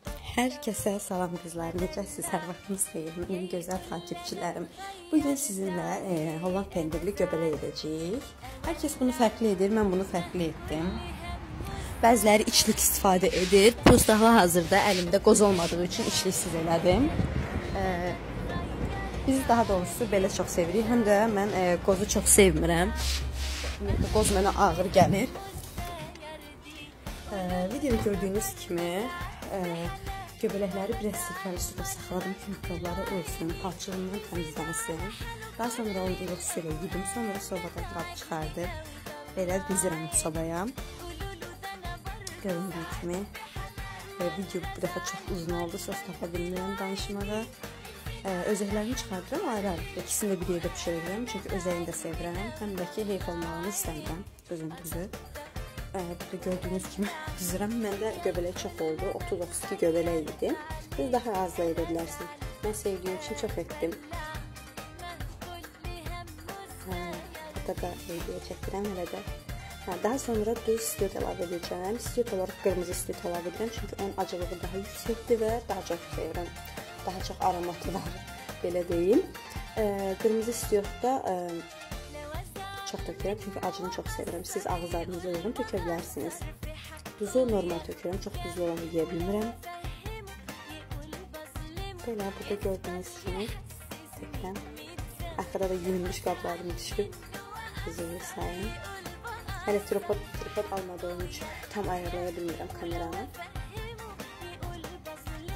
Herkese salam qızlar, necəsiz? Hər vaxtınız xeyir, mənim gözəl takipçilərim. Bugün sizinlə e, Holland pendirli göbələk edəcəyik. Hər kəs bunu fərqli edir, mən bunu fərqli etdim. Bəziləri içlik istifadə edir. Prosta hal-hazırda əlimdə qoz olmadığı üçün içliksiz elədim. E, biz daha doğrusu belə çox sevirik. Həm də mən e, qozu çox sevmirəm. Ümumiyyətlə qoz mənə ağır gəlir. E, videoda gördüyünüz kimi e, göbələkləri biraz sirkəli suda saxladım ki, mikrobları ölsün, palçığından təmizlənsin. Daha sonra onu ilıq su ilə yudum, sonra sobadan qab çıxardım. Belə düzürəm sobaya. Göründüyü kimi e, video bu dəfə çox uzun oldu, söz tapa bilmirəm danışmağa. E, özəklərini çıxardıram ayrı-ayrı. İkisini də bir yerdə bişirirəm, çünki özəyini də sevirəm. Həm də ki, heyf olmağını istəmirəm, sözün düzü. E, burada gördüyünüz kimi düzürəm. Məndə göbələk çox oldu. 30-32 göbələk idi. Siz daha az da edə bilərsiniz. Mən sevdiyim üçün çox etdim. E, burada da video çəkirəm hələ də. Hə, daha sonra düz istiot əlavə edəcəm. İstiot olaraq qırmızı istiot əlavə edirəm, çünki onun acılığı daha yüksəkdir və daha çox sevirəm. Daha çox aromatı var, belə deyim. E, qırmızı istiotda e, çox tökürəm, çünki acını çox sevirəm. Siz ağız dadınıza uyğun tökə bilərsiniz. Duzu normal tökürəm, çox duzlu olanı yeyə bilmirəm. Belə burada gördüyünüz kimi tökürəm. Arxada da yuyulmuş qablarım düşüb. Üzrlü sayın. Hələ tripod, tripod almadığım üçün tam ayarlaya bilmirəm kameranı.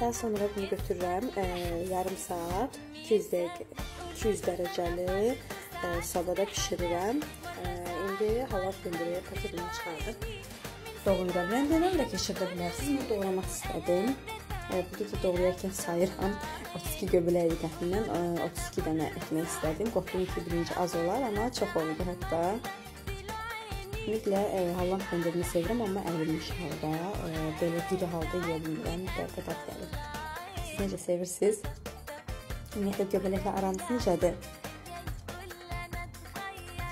Daha sonra bunu götürürəm e, yarım saat 200 dəqiqə 200 dərəcəli e, sobada bişirirəm. E, indi halal pendiri paketindən çıxardım. Doğrayıram. Rəndədən də keçirdə bilərsiniz. Mən doğramaq istədim. E, burada da doğrayarkən sayıram. 32 göbələk idi təxminən. E, 32 dənə etmək istədim. Qorxdum ki, birinci az olar, amma çox oldu hətta. Ümumiyyətlə e, Holland pendirini sevirəm, amma ərinmiş halda, e, belə diri halda yeyə bilmirəm. Dəqiqə dad gəlir. Siz necə sevirsiniz? Ümumiyyətlə göbələklə aranız necədir?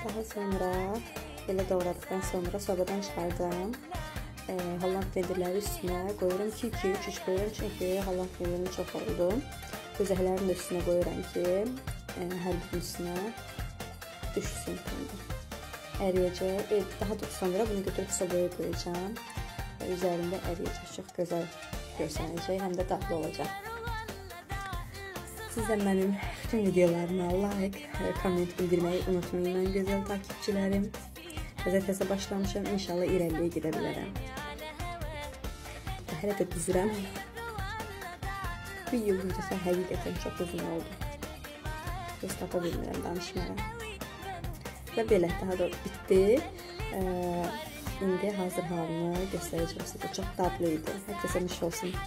Daha sonra belə doğradıqdan sonra sobadan çıxardıram. E, Holland pendirləri üstünə qoyuram. 2 2 3 3 qoyuram çünki Holland pendirim çox oldu. Özəklərini də üstünə qoyuram ki, e, hər birinin üstünə düşsün pendir. Əriyəcək. E, daha da sonra bunu götürüb sobaya qoyacağam. Və üzərində əriyəcək. Çox gözəl görsənəcək, həm də dadlı olacaq. Siz də mənim bütün videolarıma like, komment bildirməyi unutmayın mənim gözəl takipçilərim. Təzə-təzə başlamışam, inşallah irəliyə gedə bilərəm. Hələ də düzürəm. Bu yıl videosu həqiqətən çox uzun oldu. Söz tapa bilmirəm danışmağa. Və belə, daha da bitdi. Ee, indi hazır halını göstərəcəm sizə. Çox dadlı idi. Hər kəsə nuş olsun.